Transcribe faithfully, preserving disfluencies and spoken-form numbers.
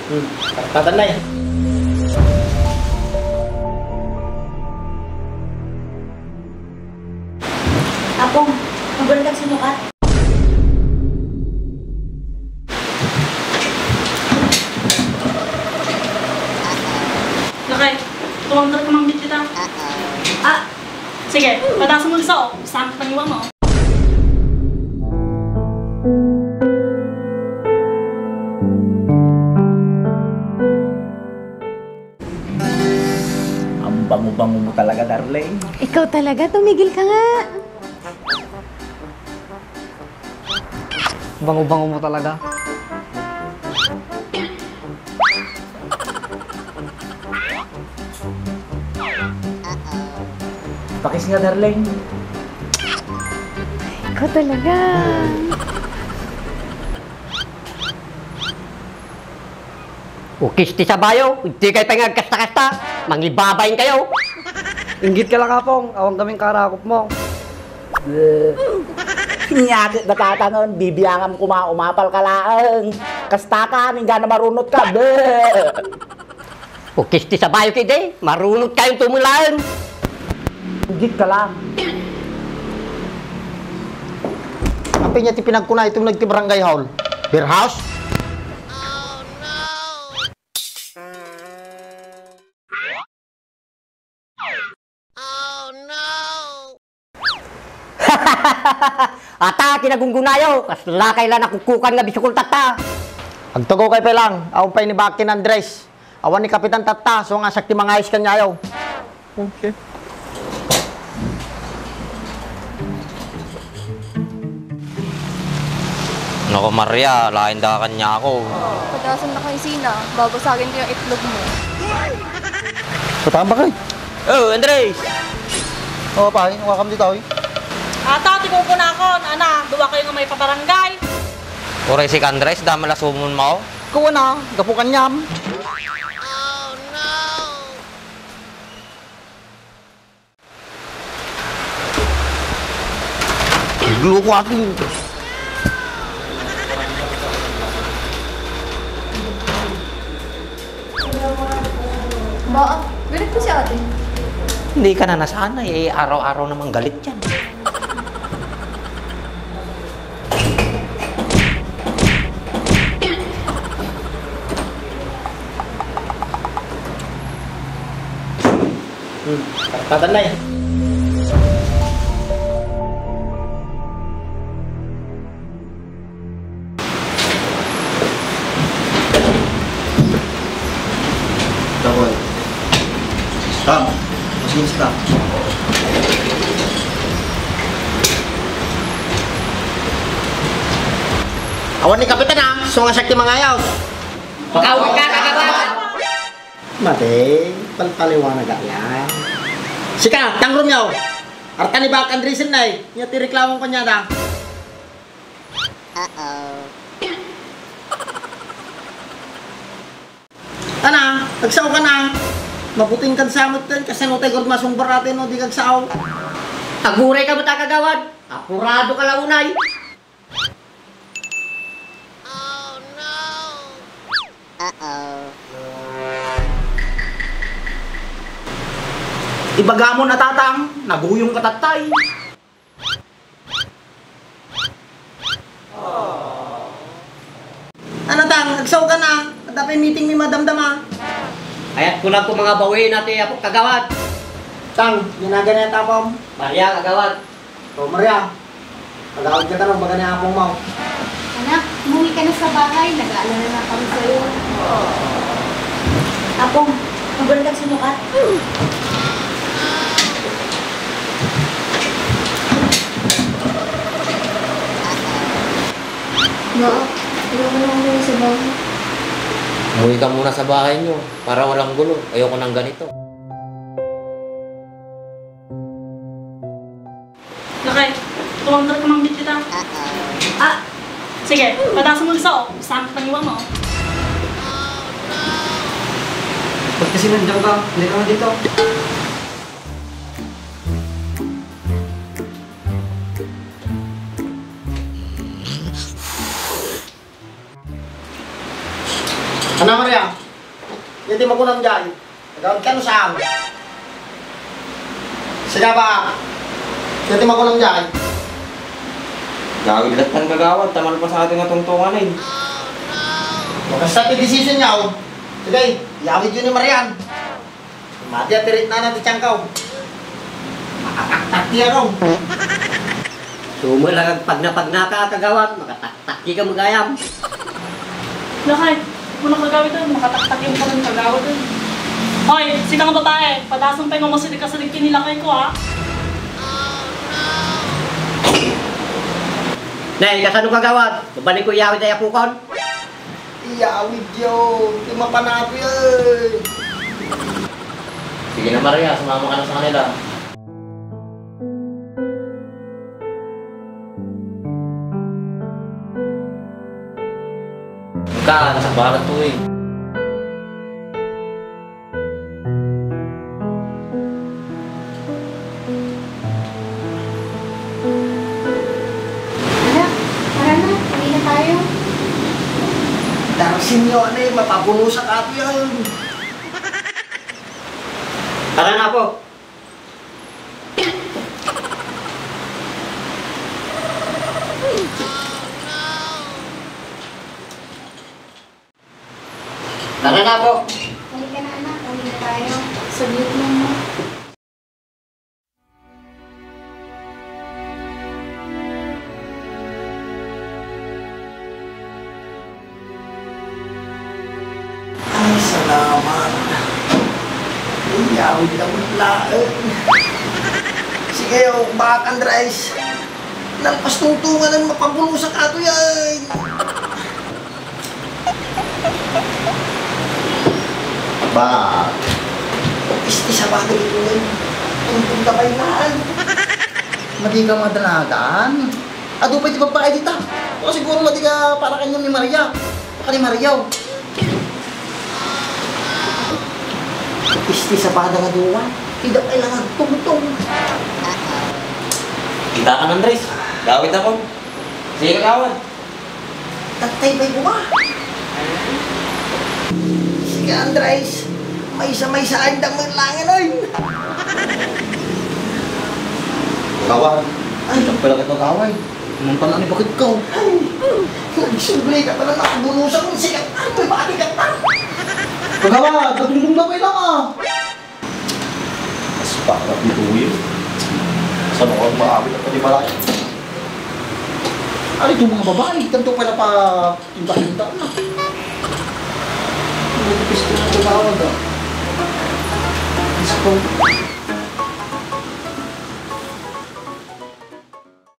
Hmm, kartatan na eh. Apong, magulat ka sinukat? Lakay, tumawag ka mang kita. Ah, sige, pataas mo sa, oh. Saan ka paniwa mo? Ang bango-bango mo talaga, darling. Ikaw talaga, tumigil ka nga. Bango-bango mo talaga. Pakis nga, darling. Ikaw talaga. Ukis ti sabayo, di kayo pay nga agkasta-kasta. Mangibabain kayo. Inggit ka lang, Apong. Awan kaming karakop mo. Inyakit na tatangon, bibiyangam kuma, umapal ka laeng. Kasta ka, ningga na marunot ka. Bleh! Ukis ti sabayo kidi, marunot kayo tumulaen. Inggit ka lang. Apay niya ti pinagkuna itom nagti barangay hall? Beer house? Ata, kinagunggunayo, kaslakay la nakukukan nga bisukol tatta. Agtugaw kay pay lang, awan pay ni Bakin Andres. Awan ni Kapitan tatta, so nga siak ti mangayos kaniayo. Okay. Nako, Maria, lain da kaniako. Padasan na kayo sina. Babasagin ko yung itlog mo. Patambak, eh. Oh, Andres! Oh, pay, wakam dito, eh. Ata, ti kukunakon. Ana, duwa kayo nga maipabarangay. Uray si Andres, dama la sumon mo. Kuwan na, gapu kaniam. Nagloko ako. Ba, galit po si ate. Hindi ka na nasanay, eh, araw-araw namang galit yan. Hmm, kartatan na eh. Double. Stop. Machine stop. Awan ni Kapitan, ah. So nga siya ti mangayos. Pakawit ka, kagawad! Mate, palpaliwanag lang. Sika, tangrum yaw. Arta ni Bak Andresen na eh. Nya ti reklamo ko niya da. Uh-oh. Ana, nagsao ka na. Mabuting kan samot kan, kasano tayo gud masungbar atin, no, di kagsao. Aguray ka ba ta, kagawad? Apurado ka launay. Oh, no! Uh-oh. Ibagamon a tatang, naguyong ka tattay. Ano tang, agsaw ka na? Adda pay meeting ni madam dama. Ayat ko lang ko mga bawi na ti apo kagawad. Tang, yanagan na tapom. Maria, kagawad. O, Maria, pag-awid ka tanong, baga ni apong mo. Anak, umuwi ka na sa bahay. Nag-aalala na kami sa'yo. Apong, magulat ka sinukat? No, ayoko na umuwi sa bahay. Umuwi ka muna sa bahay niyo para walang gulo. Ayoko nang ganito. Lakay, tumawag ka mang kita. Ah, sige, pataas mo sa, oh. Saan ka paniwa mo? Ba't kasi nandiyan ka? Hindi ka nga dito. Ana, Maria, iti makunam jay. Agawid ka no saan? Siga ba? Iti makunam jay. Agawid lattan, kagawad, ta malpas ati nga tungtungan, eh. Basta ti decision niya, oh. Sige, iyawid yun ni Marian. Mati a tirik na na ti tiyangkaw. Makataktak ti arong. Sumulagag pagnapagnaka, kagawad. Makataktak ti kamagayam. Lakay, kuna kagawid, makataktak yung parang kagawad. Hoy, sika nga babae, padasang tayo mamasilig-kasilig kini lakay ko, ha? Nay, kasano, kagawad? Babalik ko iyawid ay apukon? Iyawid yo, ti mapanatoy, eh. Sige na, Maria, sumama ka na sa kanila. Ka, nasa barat to, eh. Anak, tara na, uwi na tayo. Darsin yo, ane, mapabunusak ato yan. Tara na, apo. Tara na, apo. Halika na, anak. Uwi na tayo. Saglit lang, ma. Ay, salamat. Ay, awit na laeng. Sige, o, baka, Andres. Nalpas tungtungan ang mapabunusak ato yan. Ba? Isti sa bagay ito, eh. Tungtong ka ba, Ilan? Madi ka madanagan. Adu pay ti babae dita. O, siguro madi ka para kanyo ni Maria. Baka ni Maria, oh. Isti sa pada nga duwa. Tidak kailangan tungtong. Kita ka, Andres. Gawid ako. Sige, kagawad. Tatay, may bunga. Sige, Andres. Maysa-maysa ay damo yung langin, oy. Kawan. Ay. Isang pala kita kaway. Nung pala ni bakit ka? Ay. Nagsublay ka pala, nakabunusan mo. Sige, ano, bakit ka pa? Kagawad, katungtong na kayo lang, ah. Mas pangat ni Kuya. Saan ako ang maawit at panimalay? Ano itong mga babae? Tanto pala pa tinta-tinta na. Nagpis ko na tumawag, ah. Diyos ko.